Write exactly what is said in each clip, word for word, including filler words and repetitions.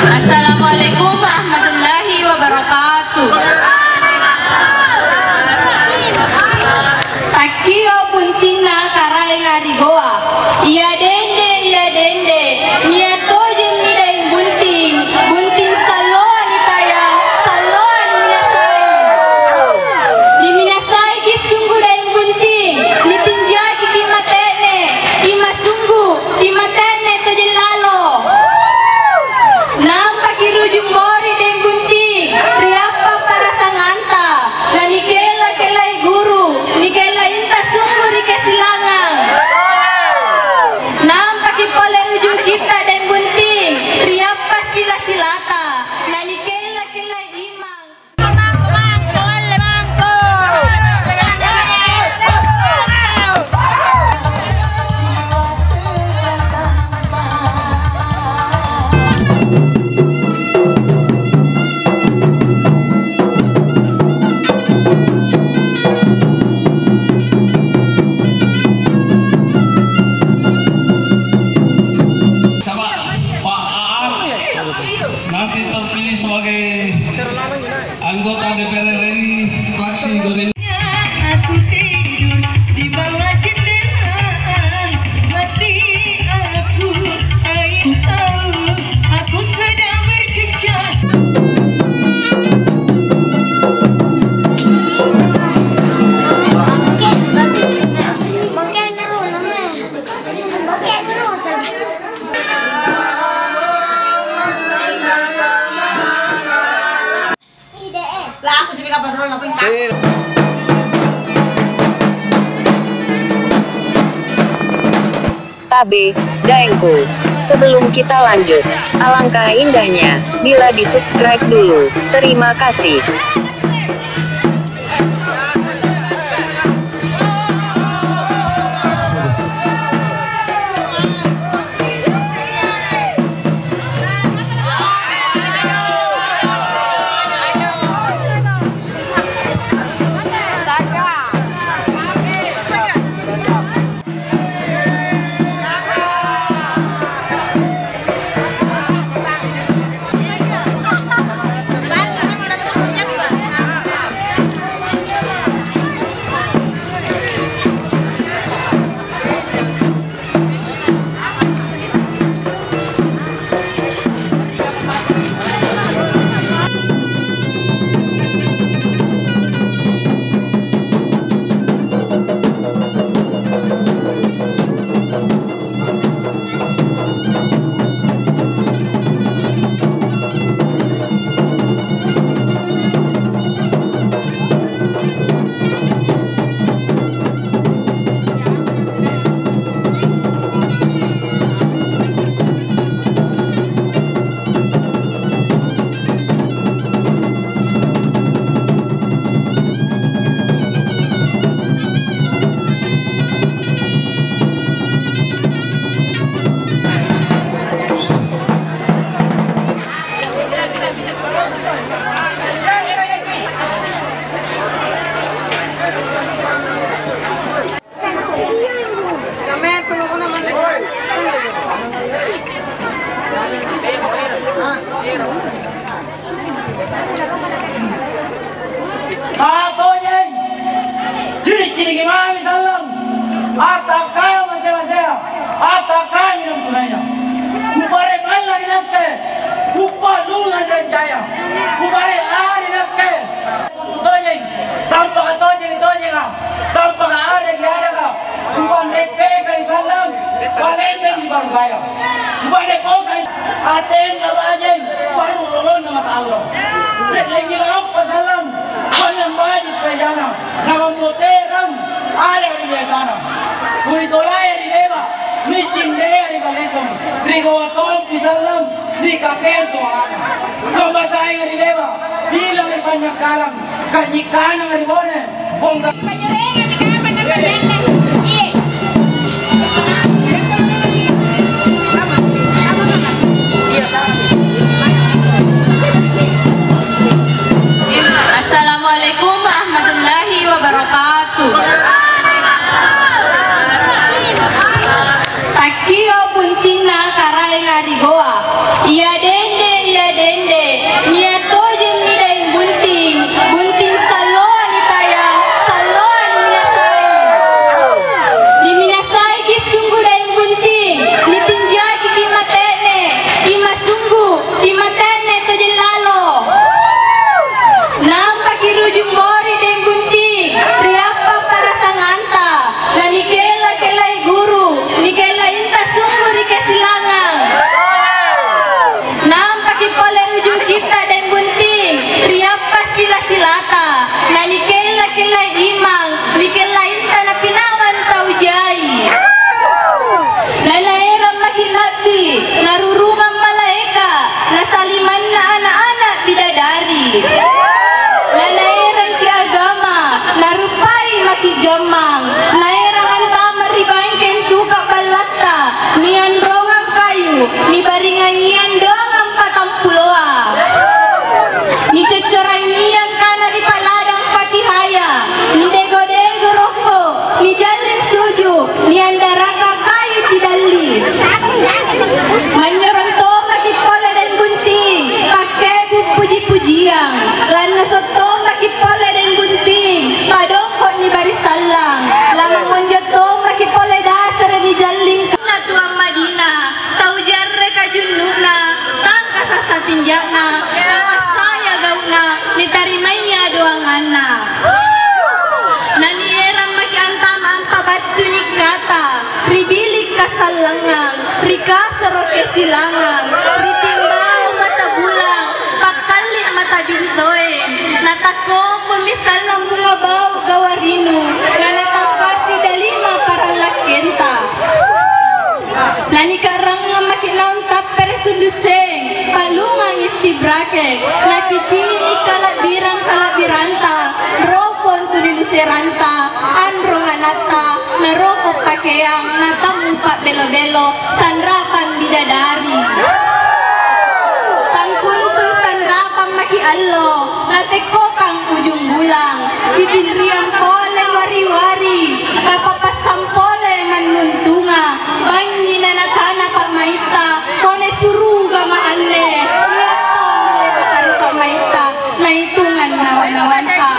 Assalamualaikum warahmatullahi wabarakatuh. Takkio' buntinna Karaenga ri Goa. Ia dende, ia dende, nia' tojengi daeng bunting, bunting salloa nitayang, salloa niminasai. Niminasaiki sunggu daeng bunting, nitinjaki ki' mate'ne, ki' masunggu, ki' mate'ne tojeng lalo. Nampaki rujung bori daeng bunting, ri appa parasanganta, nanikella-kellai guru, nikellainta sunggu ri kasilangang. Nampaki pole rujung kitta daeng bunting, ri appa sila-silata, nanikella-kellai imang. Saba', Pak Aan nanti terpilih sebagai anggota D P R RI fraksi Gerindra. Aku tidur di bawah jendela, mati aku, air tahu aku sedang berkejap. Lah, aku sih kapang dulu, ngapain, Kak? Tabe, daengku. Sebelum kita lanjut, alangkah indahnya bila di-subscribe dulu. Terima kasih. Tatojeng! Ciri'-ciriki mami sallang! Attakkaya mase-masea! Attakkaya minang tunaya! Kupare malla ri nakke! Kupa'lungang ri ancaya! Kupare lari nakke! Untu tojeng, tampaka tojeng-tojenga, tampaka adaki adaka, kupanrepekai sallang, palembeng ri barukaya. Kupanepokai atenna bajeng, baru lolonna mata allo. Le'lengi lauppa sallang, panyambaji pejana, namammoterang ada ri biasana. Kuritolaya ri beba, niccindea ri kalesong, ri goa tompi sallang, ri kakeso ana. Somba saenga ri beba, bilang ri panyakkalang, kanyikkanang ri bone, bongka. Assalamualaikum warahmatullahi wabarakatuh. Silangang, ritimbau mata bulang, pakkalli mata bintoe, natakkompumi sallang bunga bau gawarinu, nanatappasi dalima parallakkenta. Nanikarrangang maki' naung tappere' sunduseng, palungang istibrake, nakicini' kala'birang-kala'biranta, roko antu ri luseranta, anrong anatta, naroko pakeang, natammu pa'belo-belo, sanrapang bidadari. Sangkuntu sanrapang maki' allo, natekkokang ujung bulang, sitinriang pole wari-wari, kapappassang pole mannuntunga, bangngi nanakana pa'maitta, kone surugama anne, iya tong le'baka ri pa'maitta, naitungang nawa-nawanta.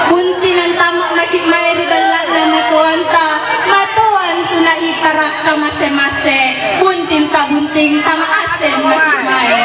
Bunting antama' maki' mae ri balla'na matoanta, matoa antu naipara' kamase-mase, bunting tabunting tama aseng maki' mae.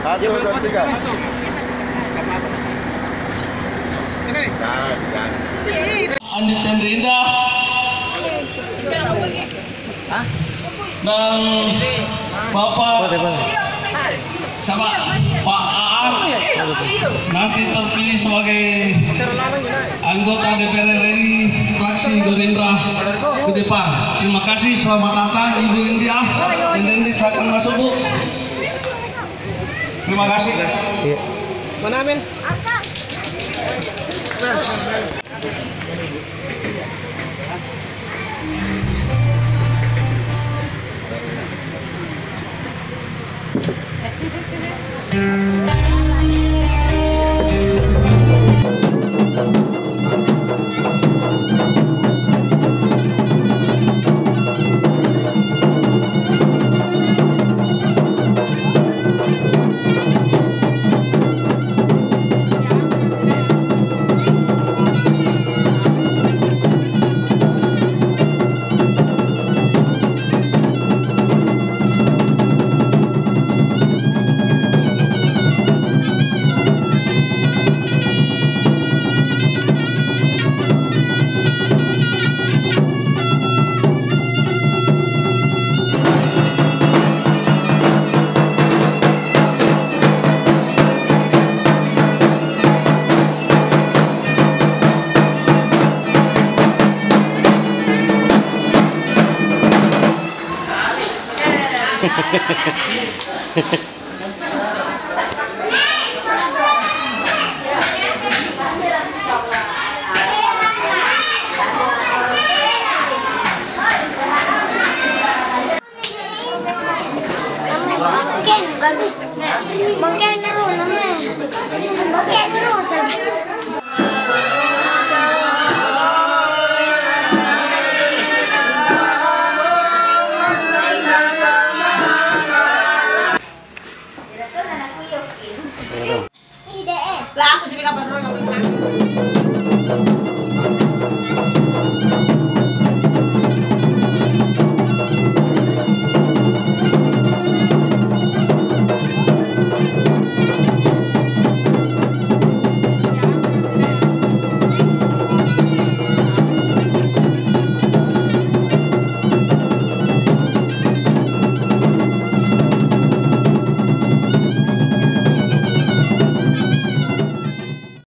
Satu, dua, tiga. Andi Tenri Indah dan Bapak sama Pak Aan nanti terpilih sebagai anggota D P R RI fraksi Gerindra ke depan. Terima kasih, selamat datang Ibu India. India silakan masuk, Bu. Terima kasih. Iya. Mana Amin?